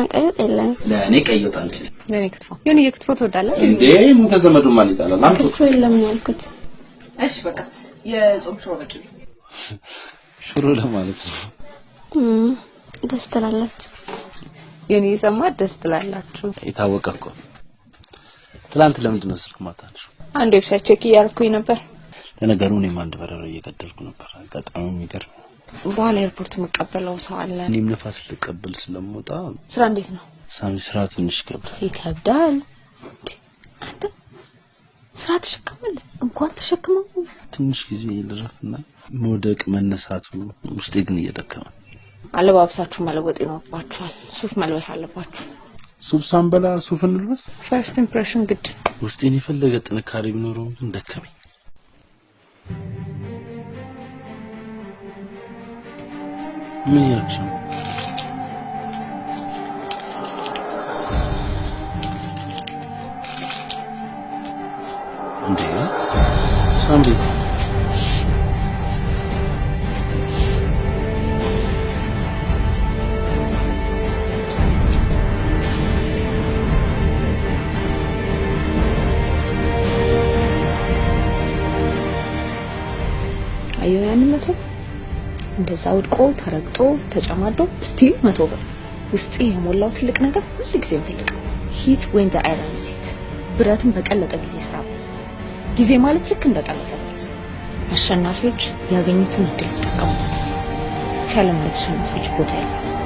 ቀይ ወጥ የለንም። ለእኔ ቀይ ወጥ አልችልም። ለእኔ ክትፎ። የሆነ የክትፎ ትወዳለህ እንዴ? ምን ተዘመዱ ማን ይጣላል? አምጡ። ክትፎ የለም ነው ያልኩት። እሺ በቃ የጾም ሽሮ በቂ ነው። ሽሮ ለማለት ነው። ደስ ትላላችሁ። የኔ የሰማ ደስ ትላላችሁ። የታወቀ እኮ። ትላንት ለምንድን ነው ስልክ ማታነሺው? አንድ website check እያደረኩኝ ነበር። ለነገሩ እኔም አንድ በረሮ እየገደልኩ ነበር። አጋጣሚ የሚገርም። በኋላ ኤርፖርት የምቀበለው ሰው አለ። እኔም ንፋስ ልቀበል ስለምወጣ። ስራ እንዴት ነው? ሳሚ፣ ስራ ትንሽ ይከብዳል። ይከብዳል። እንዴ አንተ ስራ ትሸከማለህ? እንኳን ተሸክመው። ትንሽ ጊዜ ልረፍና መውደቅ መነሳቱ ውስጤ ግን እየደከመ። አለባበሳችሁ መለወጥ ይኖርባችኋል። ሱፍ መልበስ አለባችሁ። ሱፍ ሳንበላ ሱፍ እንልበስ። First impression ግድ። ውስጤን የፈለገ ጥንካሬ ቢኖረውም ግን ደከመኝ። ምን እያደረግሽ ነው? እንዴ ሳምሪ፣ አየሁ ያንን 100 ብር እንደዛ ወድቆ ተረግጦ ተጨማዶ still 100 ብር። ውስጤ የሞላው ትልቅ ነገር ሁልጊዜም ትልቅ ነው። Heat when the iron is hot። ብረትን በቀለጠ ጊዜ ስራበት። ጊዜ ማለት ልክ እንደ ቀለጠ ብረት ነው። አሸናፊዎች ያገኙትን እድል ይጠቀሙበታል። ቻለም ለተሸናፊዎች ቦታ የላትም።